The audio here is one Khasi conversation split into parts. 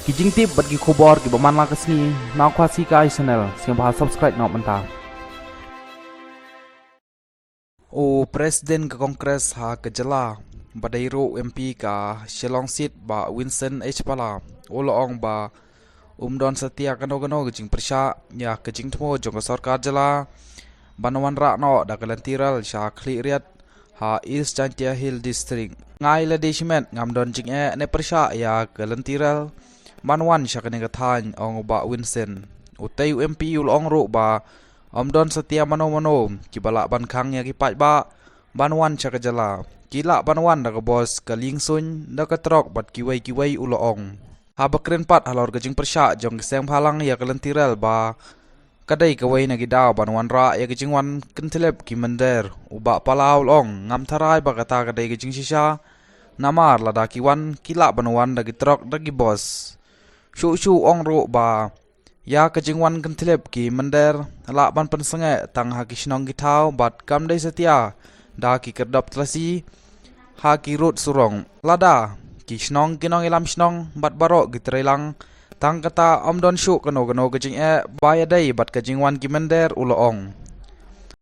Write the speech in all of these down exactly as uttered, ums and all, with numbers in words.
Ki jingtip bad ki khubor kiba man la ka sngi na Khasi Kai Channel, sngewbha subscribe noh mynta. U President ka Congress ha ka jylla, ba dei ruh M P ka Shillong Seat, Bah Vincent H Pala, u la ong ba um don satia kano kano ka jingpyrshah ïa ka jingthmu jong ka sorkar jylla ban wanrah noh da ka lynti rel sha Khliehriat ha East Jaintia Hills District. Nga i lade shimet ngam don jingeh ne pyrshah ïa ka lynti rel ban wan sha kane ka thaiñ, ong u Bah Vincent. Utei u M P u la ong ruh ba ym don satia mano mano kiba lah ban khang ïa ki paidbah ban wan sha ka jylla. Ki lah ban wan da ka bos, ka liengsuiñ, da ka trok bad kiwei kiwei, u la ong. Haba kren pat halor ka jingpyrshah jong ki seng bhalang ïa ka lynti rel ba ka dei kawei na ki daw ban wanrah ïa ka jingwan kynthlep ki mynder, u Bah Pala u la ong, ngam tharai ba kata ka dei ka jingshisha, namar lada ki wan ki lah ban wan da ki trok, da ki bos. Shuh shuh u ong ruh ba ïa ka jingwan kynthlep ki mynder lah ban pynsangeh tang ha ki shnong ki thaw bad kam dei satia da ki kyrdop thlasi ha ki rud surok. Lada ki shnong ki nongïalam shnong bad baroh ki treilang, tang kata ym don shuh kano kano ka jingeh ba ïadei bad ka jingwan ki mynder, u la ong.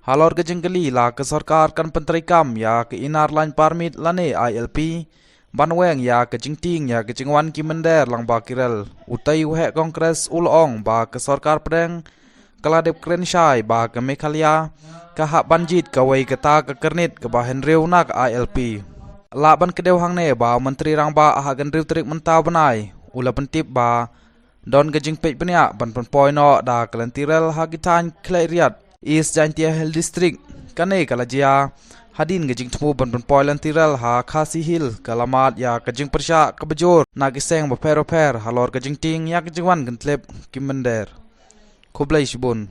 Halor ka jingkylli la ka sorkar kan pyntreikam ïa ka Inner Line Permit lane I L P ban weng ïa ka jingtieng ïa ka jingwan ki mynder lyngba ki rel, utei u heh Congress u la ong ba ka sorkar pdeng ka la dep kren shai ba ka Meghalaya ka hap ban jied kawei kata ka kyrnit kaba hynriew na ka I L P. Lah ban kdew hangne ba u Myntri Rangbah ha ka hynriew tarik mynta u bnai u la pyntip ba don ka jingpeit bniah ban pynpoi noh da ka lynti rel ha ki thaiñ Khliehriat, East Jaintia Hills District. Kane ka la jia hadien ka jingthmu ban pynpoi lynti rel ha Khasi Hills ka la mad ïa ka jingpyrshah kaba jur na ki seng bapher bapher halor ka jingtieng ïa ka jingwan kynthlep ki mynder. Khublei shibun.